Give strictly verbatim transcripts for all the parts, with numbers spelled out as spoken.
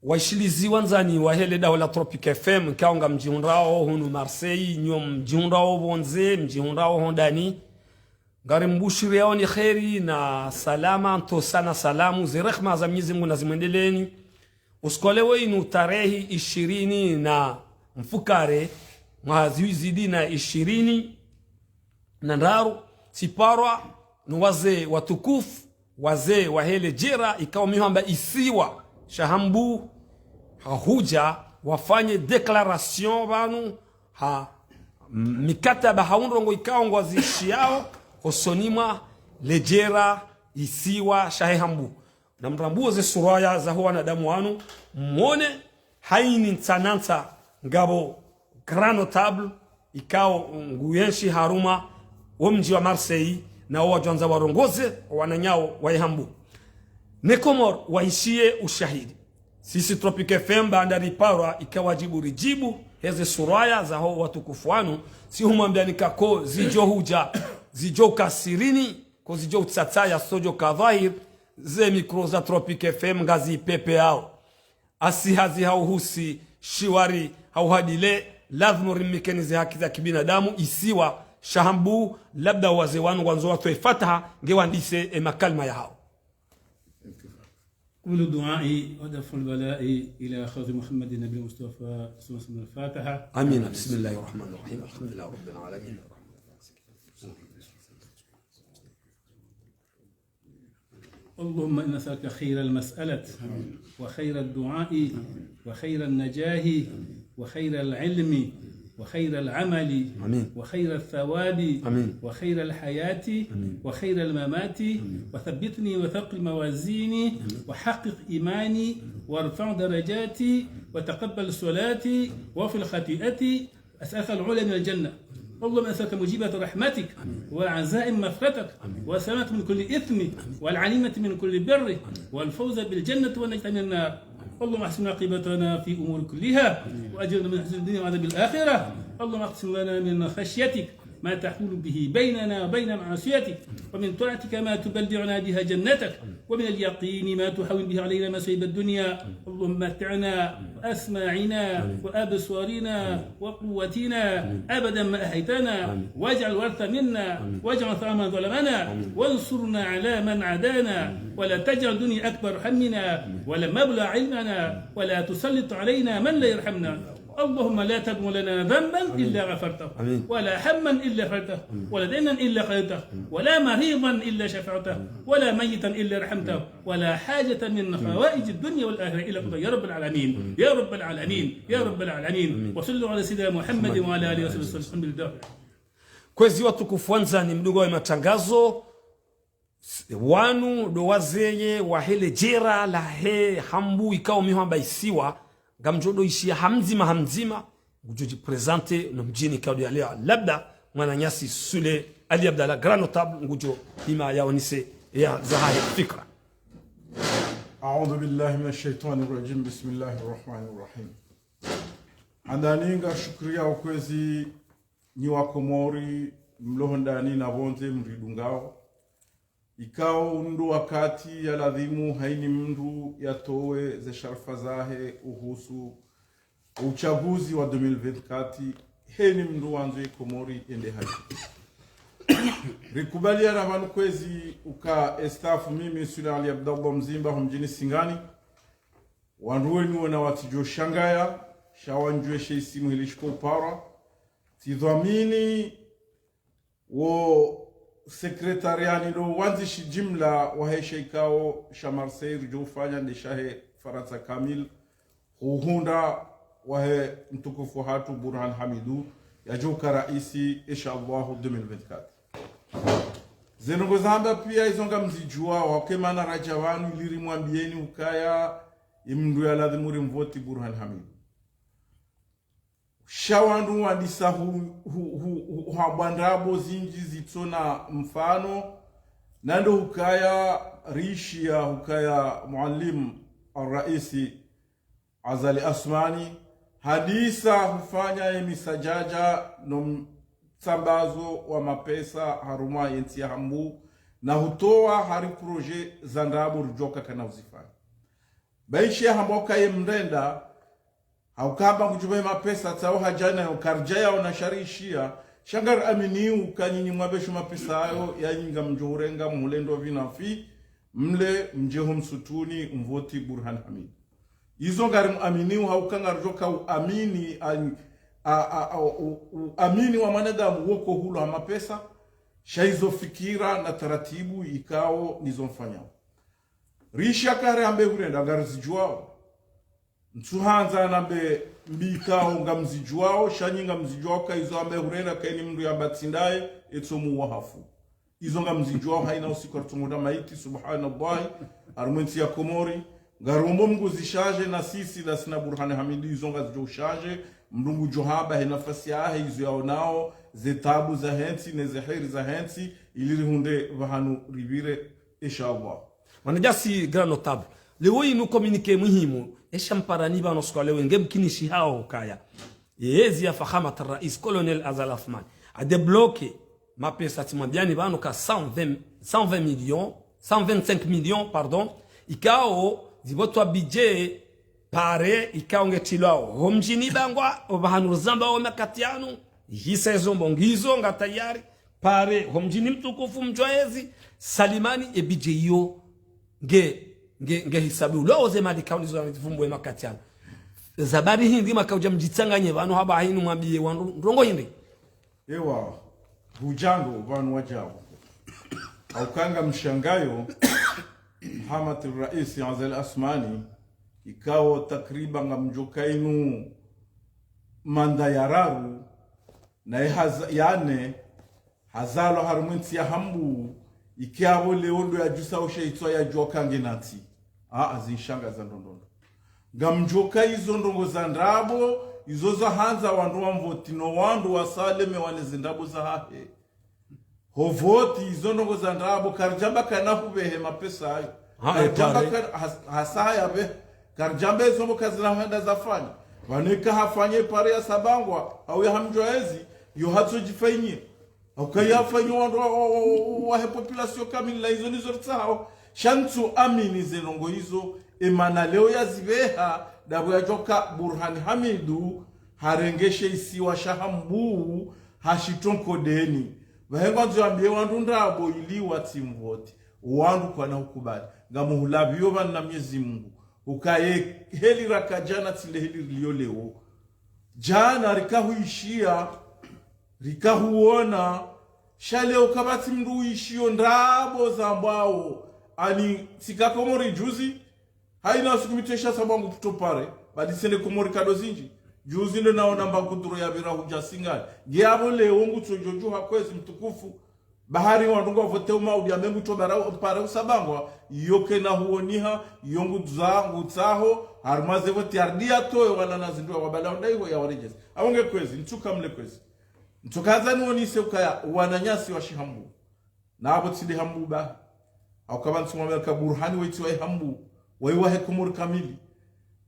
Waishilizi wandzani wahe le daho la Tropic F M, ikao ngamdjihundrao hunu Marseille, nyo mdjihundrao pvondze, mdjihundrao hondani. Ngarimbushiriyaoni kheri na salama, ntsosa na salamu, ze rehma za Mwenyezi Mungu nazimwendeleeni. Usiku wa leo inu tarehi ishirini na mfukare, mwaha zihwi zili na ishirini na ndraru, tsiparwa no wazee watukufu, wazee wahe le djera, ikao mi hwamba isiwa sha Hambu, ha hudja wafanye déclaration pvanu, ha m-, mikataba ha undrongo ikao ngwazishiyao, hosoni mwa le djera isiwa shahe Hambu. Namrambuwe ze suraya zaho wanadamu wanu, mwone haini ntsanantsa ngapvo grand notable, ikao nguyenshi harumwa wo mdji wa Marseille, na wo wadjwandza warongoze wananyao wahe Hambu. Ne Komori waishiye ushahidi. Sisi Tropic F M baanda riparwa ika wadjibu ridjibu heze suraya zaho watukufu wanu, si humwambiani ka ko zidjo hudja, zidjo uka siri ni, ko zidjo utsatsaya, sodjo ka dhwahir, ze mikro za Tropic F M ngazipepeyao. Asi hazi hauhusi, shiwari hauhadile, lazimu rimnikeni ze haki za kibinadamu, isiwa sha Hambu, labda wazee wanu ngwandzo watowe fataha, ngewandise e makalima yahao. قبلوا دعائي ودفعوا البلاء إلى حضرة محمد النبي المصطفى صلى الله عليه وسلم. الفاتحة. آمين. بسم الله الرحمن الرحيم. الحمد لله رب العالمين. اللهم إنا نسألك خير المسألة وخير الدعاء وخير النجاح وخير العلم وخير العمل آمين. وخير الثواب آمين. وخير الحياة آمين. وخير الممات آمين. وثبتني وثقل موازيني آمين. وحقق إيماني وارفع درجاتي وتقبل صلاتي واغفر خطيئتي أسألك العلى من الجنة. اللهم أسألك موجبات رحمتك وعزائم مغفرتك والسلامة من كل إثم والعليمة من كل بر والفوز بالجنة والنجاة من النار. اللهم أحسن عاقبتنا في أمور كلها وأجرنا من خزي الدنيا وعذاب الآخرة. اللهم اقسم لنا من خشيتك ما تحول به بيننا وبين معصيتك ومن طاعتك ما تبلغنا بها جنتك ومن اليقين ما تهون به علينا مصائب الدنيا. اللهم متعنا وأسماعنا وأبصارنا وقوتنا أبدا ما أحيتنا واجعل الوارث منا واجعل ثأرنا على من ظلمنا وانصرنا على من عادانا ولا تجعل الدنيا أكبر همنا ولا مبلغ علمنا ولا تسلط علينا من لا يرحمنا. اللهم لا تدع لنا ذنبا إلا غفرته ولا هما إلا فرجته ولا دينا إلا قضيته ولا مريضا إلا شفيته ولا ميتا إلا رحمته ولا حاجة من حوائج الدنيا والآخرة إلا قضيتها يا رب العالمين يا رب العالمين يا رب العالمين. وصلوا على سيدنا محمد وعلى آله وصحبه وسلم. الحمد لله. Kwezi watukufu wandzani mdungao ye matangazo, wanu ndo wazee wahe le djera lahe Hambu ikao mi hwamba isiwa, ngamdjo ndo ishiya hamdzima hamdzima, ngudjo djiprésenter no mdjini ikao ndo yalea, labda mwananyasi Sule Ali Abdallah, grand notable, ngudjo hima yaonese ya zahahe fikra. أعوذ بالله من الشيطان الرجيم. بسم الله الرحمن الرحيم. Handani ngashukuriyao kwezi nyi wa Komori, mlo hondani na pvondze mridungao. Ikao ndo wakati ya lazimu haini mndru yatowe ze sharafa zahe uhusu uchaguzi wa deux mille vingt-quatre, haini mndru wandzo ye Komori yende hazi. Rikubaliana pvanu kwezi uka estafu mimi Sule Ali Abdallah Mzimba ho mdjini Singani, wandru wenu wona watsidjo shangaya, sha wandjuwe she isimu hili shiko uparwa, tsidhwamini wo sekretariani ndo wandzishi jimla wahe she ikao sha Marseille ridjo ufanya nde shahe Farantsa kamili, huhundra wahe mtukufu hatru Burhan Hamidou, yadjo uka raisi, insha Allahu, deux mille vingt-quatre. Ze ndrongo zamba piya izo ngamzidjuwao, hauka mana radja pvanu ili rimwambiyeni ukaya, ye mndru ya lazimu rimvoti Burhan Hamidou. Sha wandru wandisa hu, hu, hu, hu, hambwa ndrabo zindji zitsona mfano, na ndo hukaya rishiya hukaya Muallim Al-Raisi Azali Assoumani, hadisa hufanya ye misadjadja no mtsambazo wa mapesa harumwa ye ntsi ya Hambu, na hutowa hari projet za ndrabo ridjo uka kana uzifanya. Baishe hamba ukaye mrenda, hauka hamba ngudjo pvehe mapesa, tsawo hadja nayo, karidja yaona sha rishiya, sha ngari amini uka nyinyi mwapvesho mapesa ayo, ya nyinyi ngamdjo urenga, mhule ndo pvinafi, mle, mdje ho msutuni, mvoti Burhan Hamid. Izo ngari muamini, hauka ngaridjo ka uamini, a, a, a, a, u, uamini wa mwanadamu woko hulo ha mapesa, sha izo fikira na taratibu ikao nizo mfanyao. Rishiya kare ambe hurenda, ngarizidjuwao. Ntsuhandza nambe mbi ikao ngamzidjuwao, sha nyi ngamzidjuwao, ka izo ambe hurenda, kaini mndru yamba tsi ndaye, etso muwa hafu. Izo ngamzidjuwao, haina usiku aritsongoda maiti, subhanallah, harumwa entsi ya Komori. Ngarombo Mngu zishaje na sisi, la sina Burhan Hamid, izo ngazidjo ushaje, mndru ngudjo hamba he nafasi yahe, izo yaonao, ze tabu zahe ntsi, ne ze heri zahe ntsi, ili rihundre pvahanu ripvire, inshallah. Mwanadjasi grand notable. Leo inu communiqué muhimu, esha mparani pvanu siku ya leo, nge mkinishi hao kaya. Yezi ya Fakhamat Rais Colonel Azali Assoumani. A débloqué mapesa tsi mwambiani pvanu ka cent vingt, cent vingt millions, cent vingt-cinq millions, pardon. Ikao, zipvotwa budget, pare, ikao nge tsilwao. Ho mdjini Bangwa, opvahanu rizamba o makati yanu, hisa ezo mbongizo, nga tayari. Pare, ho mdjini mtukufu mdjwayezi, Salimani e budget iyo nge, nge, nge hisabu ulo ze mali kauli zo zifumbo e makati yanu. Zabari hindri makaudja mdjitsanganye pvanu hamba hinu mwambiye wandru ndrongo hindri. Ewa, hudjando pvanu wadjao. Hauka ngamshangayo, Fakhamat Rais Azali Assoumani, ikao takriban ngamdjo kainu manda ya raru, naye haza-, ya ne, hazalwa harumwa entsi ya Hambu, ikao leo ndo yadjusa oshe itswa yadjuwa ka nge na ntsi. Aa, zinshangaza ndrondrondro. Ngamdjo ka izo ndrongo za ndrabo, izo zahandza wandru wamvoti no wandru wasalemewa ne zindrabo zahahe. Ho voti, izo ndrongo za ndrabo, karidjamba kana hupvehe mapesa ayo. Ah, karidjamba eh, pare. Kana has-, hasaya pve. Karidjamba izo mbo kazina hwenda zafanya. Pvanu eka hafanye pare ya Sabangwa, hau ya Hamdjwayezi, yo hatso djifanyie. Hauka ya fanyie wandru wa, wa, wa, wa, wahe population kamili, la izo nizo ritsahao. Sha ntsu amini ze ndrongo izo, emana leo yazipveha, ndapvo yadjoka Burhan Hamidu, harengeshe isiwa sha Hambu, hashitronkodeni. Pvahe ngwandzo yambiye wandru ndrabo ili watsimvoti. Wandru kwana hukubali. Ngamuhulapviyo pvanu na Mwenyezi Mungu. Ukaye heli raka djana tsi nde heli riliyo leo. Djana rikahuishiya, rikahuona. Sha leo kapvatsi mndru uishiyo ndrabo zambwao. Ani tsika Komori juzi, haina siku mitwesha sababu ngu pvuto pare, badi tsende Komori kado zindji. Juzi ndo naona mba kuduro yapvira hudja Singani. Nge apvo leo ngutsodjo djuha kwezi mtukufu. Bahari wandru ngwavote umaudi amengu tobara pare usabangwa, iyo kena huoniha, iyo ngudza, ngutsaho, harumwa ze voti ardi yatowe wala na zindru wabala unda iho ya waredjezi. Apvo nge kwezi, ntsuka mle kwezi. Ntsuka handza niwonise ukaya wananyasi wa shihambu. Na apvo tsi nde Hambu ba. Hauka pvanu ntsu mwambe ka Burhani waitsi wahe Hambu. Waiwahe Komori kamili.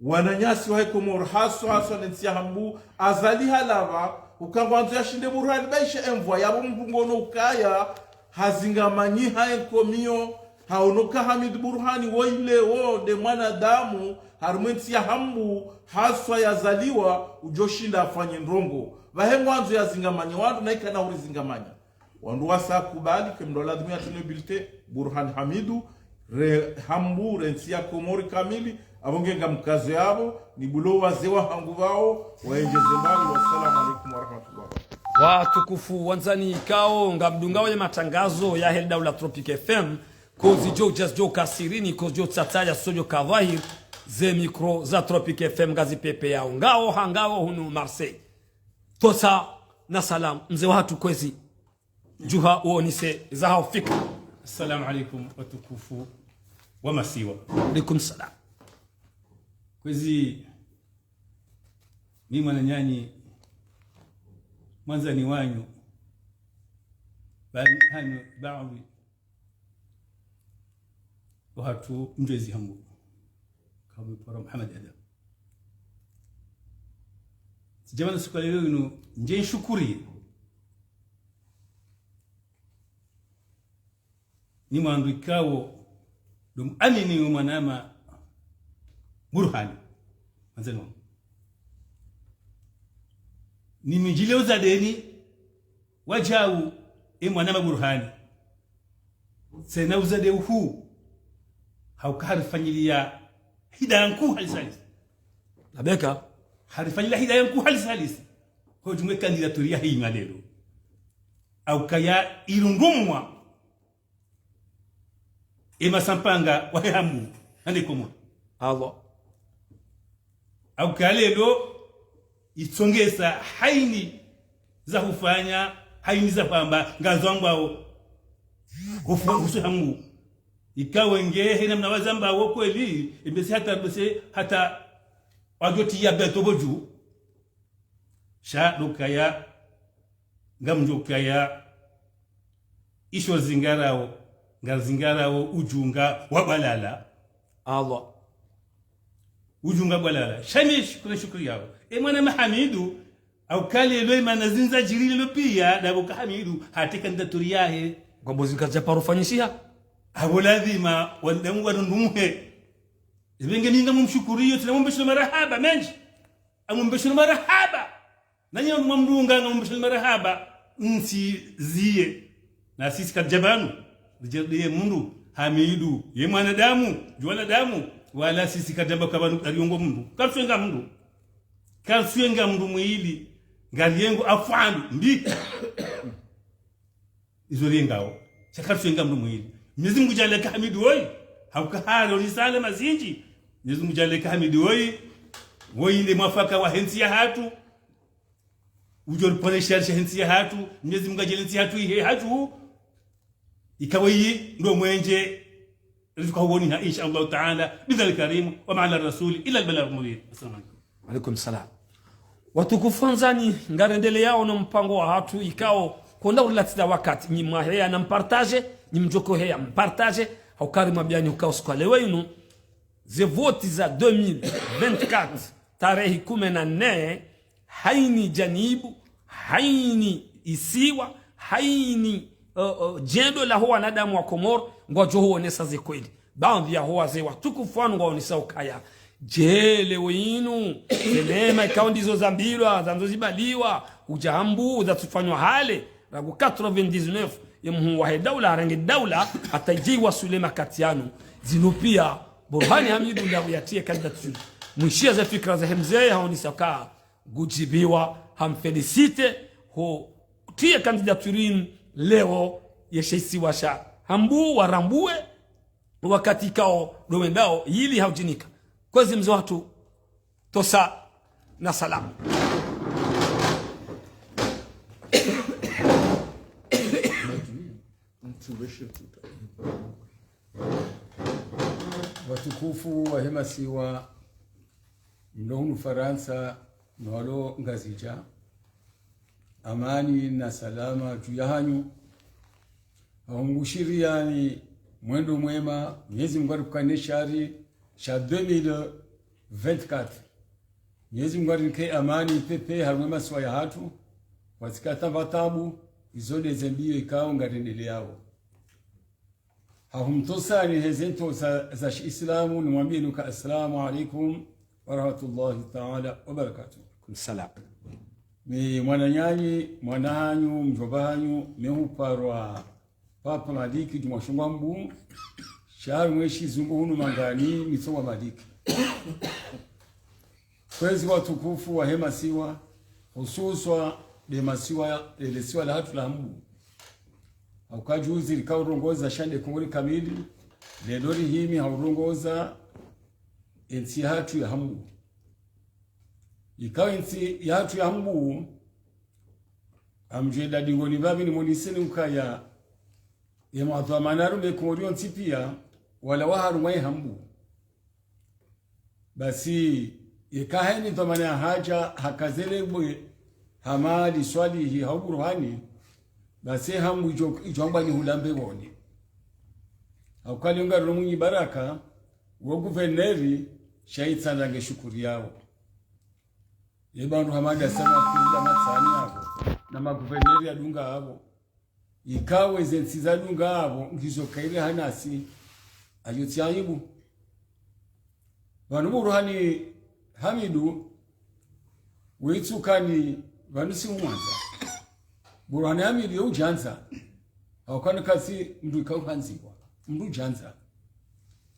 Wananyasi wahe Komori, haswa, haswa ne ntsi ya Hambu, Azali halapva, uka ngwandzo yashinde Burhani, baishe emvwa, yapvo mndru ngono ukaya, hazingamanyiha enkomiyo, haono ka Hamid Burhani, woyi leo, nde mwanadamu, harumwa entsi ya Hambu, haswa yazaliwa, udjoshinda afanye ndrongo. Pvahe ngwandzo yazingamanye wandru, na ikana hurizingamanya. Wandru wasa kubali ke mndru ladhimu yatrine bulletin, Burhan Hamidu, re Hambu, re ntsi ya Komori kamili, apvo nge ngamkazo yapvo, ni bulo wazee wahangu pvao, waendjeze mbali, wassalamu alaikum warahmatullahi wabarakatuh. Watukufu wandzani ikao, ngamdungao ye matrangazo yahe le daula Tropic F M, kozi djo djaz djo kasirini, kozi djo tsatsa ya sodjo ka dhwahir, ze micro za Tropic F M ngazipvepveyao. Ngao ha ngao hunu Marseille. Tosa na salam, mze wahatru kwezi. Djuha uonise zaho fikra. Assalamu alaikum, watukufu wa masiwa. Alaikum salam. Kwezi, mi mwananyanyi, mwandzani wanyu, bali hanyu, baadhwi, wahatru mdjwezi hangu. Kamwe paro Muhammad Adam. Tsidjamana suku ya leo inu, ndje nshukuri. Ni mwandru ikao, ndo muamini wo mwanama, Burhani. Manze no. Nimdjile uzadeni wadjau, e mwana ma Burhani. Tsena uzade uhu, hauka harifanyiliya hidaya nkuu halisi halisi. Labeka. Harifanyiliya hidaya nkuu halisi halisi. Ho djumwe candidature yahe inywa lelo. Haukaya irundumwa e masampanga wahe Hambu, hande Komori. Allah. Haukaya lelo, itsongeza haini za hufanya, haini za hwamba, ngazo ambao hufu-, husu Hambu. Ikao nge, he namna wazambao kweli, embese hata, embese hata wadjotiya beto bodju. Sha ndo ukaya, ngamdjo ukaya, isho zingarao, ngazingarao udjunga wa balala. Allah. Udjunga balala. Sha mi shukuri, shukuri yao. E mwana ma Hamidu, haukaya lelo e mana zindza djiri lelo piya, ndapvo ka Hamidu, hatre candidature yahe. Ngwambo zingadja paro fanyishiha. Apvo lazima, wanadamu warundumuhe. Ebe nge mi ngamumshukuriyo, tsena mumbesheleo marahaba, mendji. Amumbesheleo marahaba. Nanyi wanu mwamdunga, ngamumbesheleo marahaba. Ntsi ziye. Na sisi kadjabanu. Ridjadiye mundru, Hamidu, ye mwanadamu, dju wanadamu. Wala sisi kadjamba kabanu, kariongo mundru. Karisuenga mundru. Karisuenga mundru mwili. Ngariengo afwandu, mbi. Izo riengao. Sha karisuenga mundru mwili. Mnyezi Mungu djaanlie ka Hamidu woyi. Hauka hari onisale mazindji. Mnyezi Mungu djaanlie ka Hamidu woyi. Woyi nde mwafaka wahe ntsi yahatru. Udjo riponesha risha he ntsi yahatru. Mnyezi Mungu adjaanlie ntsi yahatru ihe hatru. Ikao woyi ndo mwendje. Rizikwa huwoniha, insha Allahu Ta'ala. Bidhal karim. Wa ma ala rasuli illa al balagh mubin. Assalamu alaikum. Alaikum salam. Watukufu wandzani, ngarendeleyao no mpango wahatru ikao konda urilatila wakati. Nyi mwaheya na mpartage, nyi mdjoko heya mpartage, hauka ri mwambiani hukaya usiku wa leo inu, ze voti za deux mille vingt-quatre, tarehi kume na nne, haini janibu, haini isiwa, haini, uh, uh, djendo laho wanadamu wa Komori, ngwadjo huonesa ze kweli. Baadhwi yaho wazee watukufu wanu ngwaonesa ukaya djele wenu, ze neema ikao ndizo zambilwa, zandzo zibaliwa, udja Hambu, zatsufanywa hale, rangu quatre-vingt-dix-neuf, ye mhuu wahe daula, harenge daula, hata idje iwaswili makati yanu. Zinu piya, Burhani Hamidu ndapvo yatriye candidature. Mwishiya ze fikira zahe mzee, haonesa ka ngudjibiwa, hamfélicité, ho triye candidature inu leo, ye she isiwa sha Hambu, warambue, wakati ikao ndo wendao, ili haudjinika. Kwezi mze wahatru, tosa na salama. Watukufu wahe masiwa, mlo hunu Farantsa, no walo Ngazidja, amani na salama dju yahanyu. Hahungushiriyani mwendo mwema, Mnyezi Mungu aripvukane shari sha deux mille vingt-quatre. Mnyezi Mungu arinike amani ipvepve harumwa ye masiwa yahatru, kwatsi ka tamba tabu, izo nde ze mbiyo ikao ngarendeleyao. Hahumtosani heze ntosa za shiislamu, nimwambiyeni uka assalamu alaikum wa rahmatullahi ta'ala wa barakatuh. Salam. Mi mwananyanyi, mwana hanyu, mdjomba hanyu, mi huparwa Papa Maliki, djumwa shungwa mbu, sha harumwa ye shizungu hunu Mangani, mi tsongwa Maliki. Kwezi watukufu wahe masiwa, hususwa nde masiwa, nde le siwa lahatru la Hambu. Hauka juzi rika urongoza sha nde Komori kamili, leo rihimi ha urongoza entsi yahatru ya Hambu. Ikao entsi yahatru ya Hambu, ngamdjo enda dingoni pvapvi nimoneseni ukaya, ye madhwamana harumwa ye Komori yontsi piya, walawa harumwa ye Hambu. Basi, yeka haini dhwamana ya hadja, hakazelebwe, ha mali swalihi, hau Burhani, basi Hambu idjo, idjo amba ni hula mbepvoni. Hauka leo ngarilo mwinyi baraka, wo guverneri, sha itsandza nge shukuri yawo. Ye bandru hamada sana kula matsani yapvo, na maguverneri yadunga apvo. Ikao ze ntsi zadunga apvo, ngizo kaile hanasi, ayo tsi aibu. Pvanu Burhani Hamidu, wetsukani pvanu si umwandza. Burhani Hamidu ye udjandza. Hauka nukatsi mndru ikao handziwa. Mndru udjandza.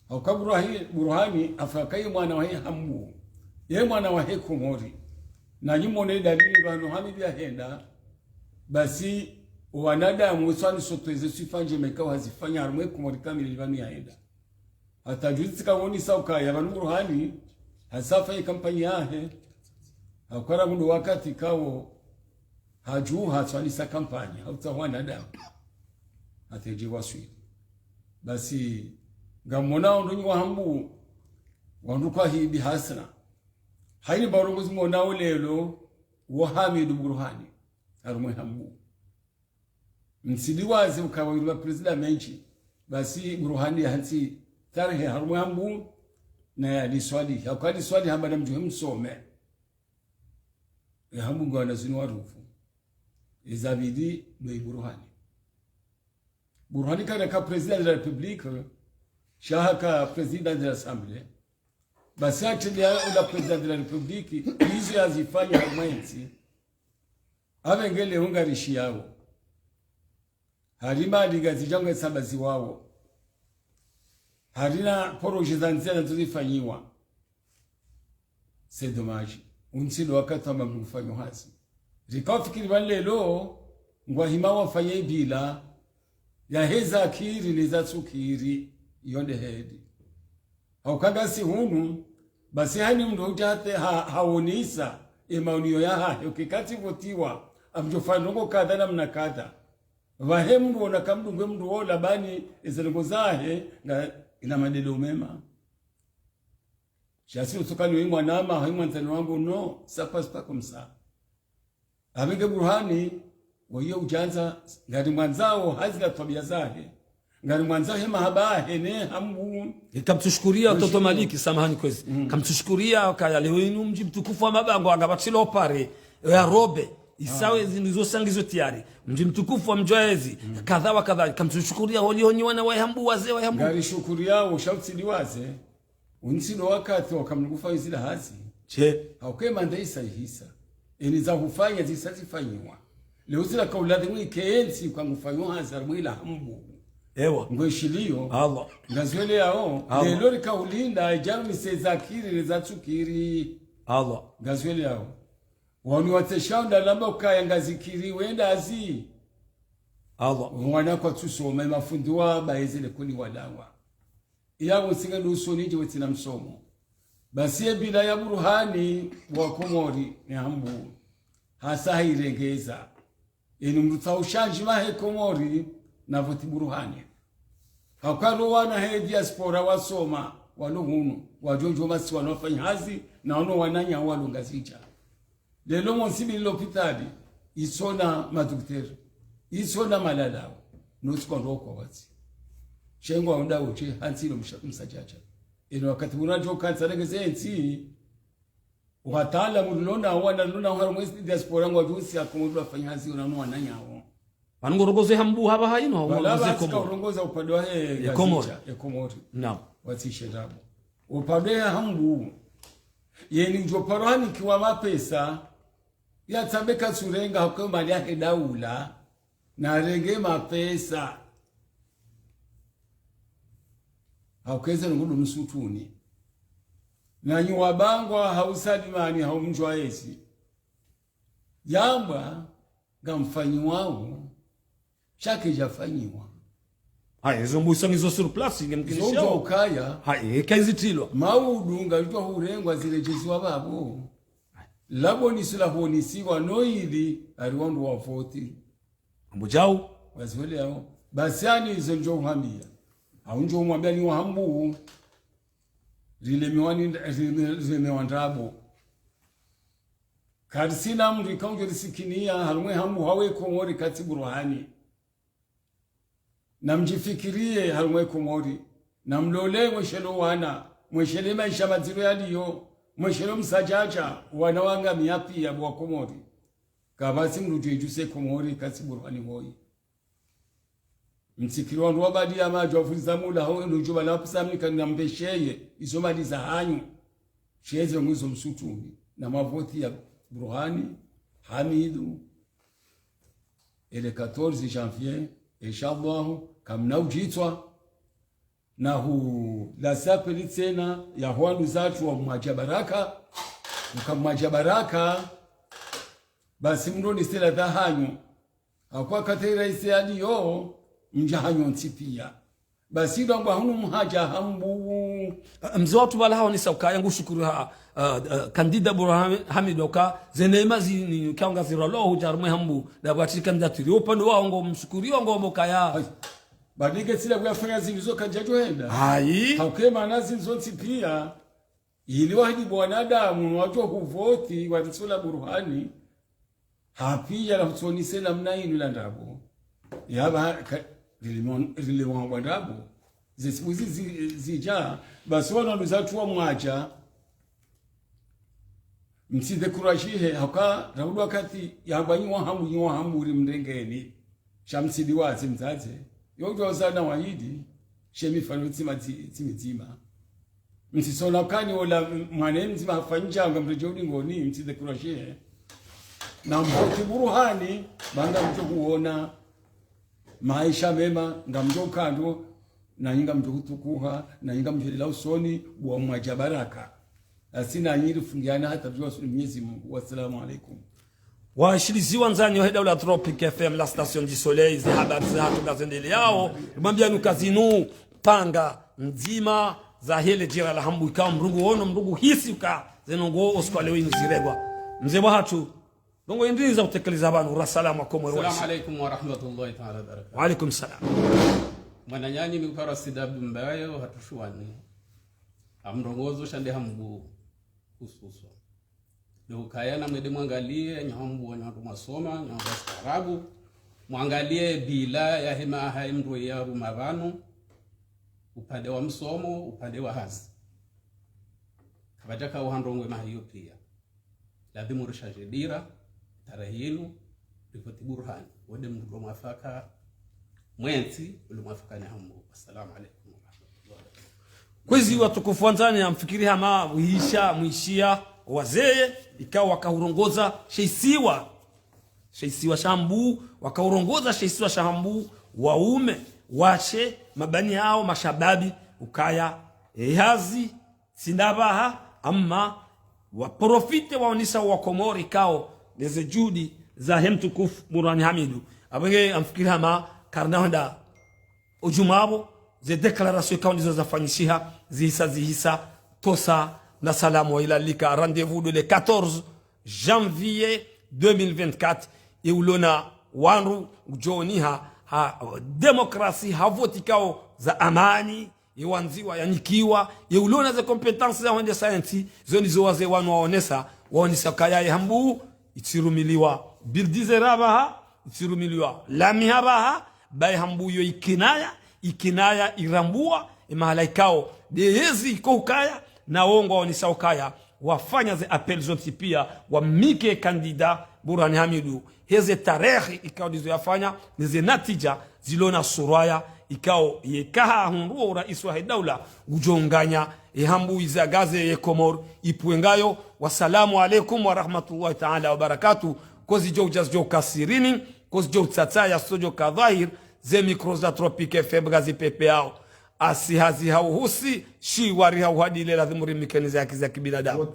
Hauka Burhani, Burhani hafa haka ye mwana wahe Hambu. Ye mwana wahe Komori. Na nyi mwone dalili pvanu Hamidu yahenda. Basi, wanadamu wetsu wani sotweze swifa ndjema ikao hazifanya harumwa ye Komori kamili pvanu yahenda. Hata juzi tsika wonesa ukaya pvanu Burhani, hasa hafanya kampanyi yahe, hauka ra mndru wakati ikao, hadjuha hatsu wanisa kampanyi, hautsaha wanadamu. Hata yedje waswili. Basi, ngamwonao ndo nyi wa Hambu, wandru kwa hidi hasina. Hayini mba urongozi mwonao leo, wa Hamidu Burhani, harumwa ye Hambu. Mtsidiwaze ukaya wayili ma président mendji. Basi Burhani yahantsi tarehi harumwa ye Hambu, na yaliswali. Hauka liswali hamba na mdjuhe msome. Ye Hambu ngwana zinu warufu. Ezabidi ndo ye Burhani. Burhani kana ka président de la République, sha haka président de l'Assemblée. Basi hatsi ya ula président de la République, izo yazifanya harumwa yentsi. Apvenge leo ngarishiyao. Hari mali ngazidja ngwe sabaziwao. Harina projet za ndzia nazo zifanyiwa. C'est dommage. Untsi ndo wakati wa mambo ngufanyo hazi. Rikao fikiri pvanu leo, ngwahima wafanye bila, yaheza kiri neza tsukiri, iyo nde heli. Hauka ngasi hunu, basi hayini mndru udja hata ha, hawonesa, ye maonio yahahe, ukikati votiwa, ngamdjofanya ndrongo kadha namna kadha. Pvahe mndru wona kamdunge mndru wola pvanu, eze ndrongo zahe, nga ina maendeleo mema. Sha si utsukani we mwanama, hayi mwandzani wangu, non, ça passe pas comme ça. Apvenge Burhani, waye udjandza, ngarimwandzao hazi na twabia zahe. Ngarimwandzao he mahaba yahe ne Hambu. Kamtsushukuria, Mheshimiwa. Toto Maliki, samahani kwezi. Kamtsushukuria, kaya leo inu mdji mtukufu wa Mabango, anga pvatsi lo pare, ya robe, isawe zinu zo sangi zo tayari. Mdji mtukufu wa Mdjwaezi, kadha wa kadha, kamtsushukuria holiho nyi wana wa Hambu, wazee wa Hambu. Ngarishukuriao, sha utsidiwaze. Untsi ndo wakati wa kamili ngufanyo zila hazi. She. Hauka ye manda isa ihisa. Eni za hufanya zisa zifanyiwa. Leo zila kaula dhimwi kentsi kwa ngufanyo hazi harumwa yila Hambu. Ewa. Ngweshiliyo. Allah. Ngazweleyao. Allah. Leo rikao ulinda, idjaru mise za kiri, neza tsukiri. Allah. Ngazweleyao. Wanu watseshao ndalamba ukaya ngazikiri, wenda hazi. Allah. Wana kwatsusoma, mafundi wa baeze likoli walawa. Iya wonsi ngwendo usoni ndje wetsina msomo. Basi ye bila ya Burhani wa Komori ne Hambu. Hasa hayirengeza. Eni mndru tsaha ushandji mahe Komori na voti Burhani. Hauka ro wana he diaspora wasoma, walo hunu, wadjo djo masiwa wafanya hazi, na wano wananya walo Ngazidja. Leo mwonsi mbi lopitali, isona madokotera, isona malalao, no tsi kwa ndo kwa watsi. Sha ngwa unda wontsi, hantsi lo msa-, msadjadja. Eno wakati muna djo kantsa rengeze ntsi, wataalamu lona, wana lona, harumwa ye diaspora ngwadjo usiya Komori wafanya hazi, wana no wananyawo. Pvanu ngorongoze Hambu hapvaha inu, ha Wala urongoze basi ka Komori. Urongoza upande wahe Ngazidja, Komori. Ye Komori. Naam. Watsishe ndrabo. Upande ya Hambu. Yeni ngudjo paro hanikiwa mapesa. Yatsambe katsurenga hauka mali yahe daula. Narenge mapesa. Hauka eze ngudu msutuni. Nanyi wabangwa hau Salimani hau Mdjwaezi. Yamba, ngamfanyiwao, sha kedjafanyiwa. Haya, izo mbusa ngizo sur place, nge mkinisha. Zo ukaya. Haya, eka izitilwa. Maudu, ngayitwa hurengwa ziredjeziwa babo. Labo nisula honisiwa, no ili, ari wandru wavoti. Hambu djau. Waziwele yao. Basi ani izo ndjo uhambia. Hau ndjo umwambia ni wa Hambu. Rilemewa ni, rime-, rilemewa ndrabo. Karitsina mndru ikao ngudjo risikiniya, harumwa ye Hambu hau ye Komori katsi Burhani. Namdjifikiriye harumwa ye Komori. Namlole mweshelo wana, mweshele maesha madziro yaliyo, mweshelo msadjadja, wana wangamiya piya bo wa Komori. Kapvatsi mndru djo idjuse Komori katsi Burhani woyi. Mtsikiri wandru wabadiya madji wafuliza mula hau ndo djuba la pesa mnika nambesheye, izo mali za hanyu. Sheze nguzo msutuni. Na mavoti ya Burhani Hamidu, ele quatorze janvier, inshallah, kamna udjitswa. Na hu la sapeli tsena ya hwandu zatru wa mwadja baraka, uka mwadja baraka, basi mndro ni stela za hanyu. Hakwa katera ise aliyo, mdja hanyu ntsi pia. Basi ndo amba hunu mhadja Hambu. Mze watru bala haonesa ukaya ngushukuru ha, uh, uh, kandida Burhani Hamidu uka, ze neema zinu, uka ngazirwalo hudja harumwa Hambu, na bwatiri kandida tiri. Upande waho ngo mshukuru, ngo mokaya. Ai. Badike tsila kuyafanya zinu zo kandja djohenda. Ai. Hauke mana zinu zontsi pia. Ili wahidi bwanadamu, wadjo huvoti, warisola Burhani. Hapvi ya la hutsonise namna inu la ndrabo. Yaba ka, rilimon-, rilimon bwa ndrabo. Zesiku zi, zi, zidja, basi wana luza tuwa mwadja. Mtsi décourager, haka, raudu wakati, yaba nyi wa Hambu, nyi wa Hambu uri mrengeni. Sha mtsi diwazi mdzadze. Yo udjo zana wahidi. She mifano tsima tsi-, tsimi tsima. Mtsi sona kani ola mwane mdzima hafanyisha nga mredje udingoni, mtsi décourager. Na mvoti Burhani, ba ngamdjo huona maesha mema, ngamdjo ukandro, na nyi ngamdjo hutukuha, na nyi ngamdjo lela usoni, bwa mwadja baraka. Asi na nyi rifungiana hata ridjo wasuli Mwenyezi Mungu. Wassalamu alaikum. Washilizi wandzani wahe daula Tropic F M, la station du soleil, ze habari za hatru ngazendeleao, rimwambia nuka zinu, panga ndzima za hele djera la Hambu ikao mdru ngu ono, mdru ngu hisi uka, zinu ngo usiku wa leo inu ziregwa. Mze wahatru, ndrongo indri za utekeleza pvanu, ra salamu wa Komori wa Assalamu alaikum wa rahmatullahi ta'ala wa barakatuh. Wa alaikum salam. Mwananyanyi ni ukara sidabu mbayo hatru shuwani. Amrongozo shande Hambu hususwa. Ndo ukaya na mwende mwangalie, nyi Hambu wa nyi wandru mwasoma, nyi wandru wastaarabu. Mwangalie bila ya hema ha emdru ya ruma pvanu, upande wa msomo, upande wa hazi. Kapvadjaka uhandrongwe maha iyo pia. Lazimu rishaje dira, tarehi inu, rivoti Burhani. Wende mdru mwafaka, mwentsi, ule mwafaka ni Hambu. Assalamu alaikum wa rahmatullahi wa barakatuh. Kwezi watukufu wandzani, namfikiri hama mwisha, mwishia, wazee, ikao wakahurongoza, she isiwa. She isiwa sha Hambu, wakahurongoza, she isiwa sha Hambu, waume, washe, mabani yao, mashababi, ukaya, e hazi, tsi ndapvaha, amma, waprofite waonesa wa Komori ikao, neze juhudi za he mtukufu Burhani Hamidu. Apvo nge namfikiri hama, karina hwenda, ujuma apvo, ze déclaration ikao ndizo zafanyishiha, zihisa, zihisa, tosa, na salamu wa ila lika, rendez-vous de le quatorze janvier deux mille vingt-quatre, e ulona wandru udjoniha, ha démocratie, ha voti ikao za amani, ye wandziwa, yanikiwa, ye ulona ze compétences za hwendesa entsi, zo ndizo wazee wanu waonesa, waonesa ukaya ye Hambu, itsirumiliwa bulldozer apvaha, itsirumiliwa lami hapvaha, ba ye Hambu yo ikinaya, ikinaya irambua, e mahala ikao, de yezi iko ukaya, na wo ngwaonesa ukaya, wafanya ze appel zontsi pia, wamnike candidat Burhani Hamidu, heze tarehi ikao ndizo yafanya, neze natija zilona suraya, ikao yeka hahundru urais wahe daula, udjonganya, e Hambu izagaze ye Komori, ipvwengayo. Wassalamu alaikum wa rahmatullahi ta'ala wa barakatuh. Kozi djo udja zidjo kasirini, kozi djo utsatsaya zidjo ka dhahir, ze micro za Tropic F M ngazi pepeao. Asi hazi hauhusi, shiwari hauhadile lazimu rimikeni ze haki za kibinadamu.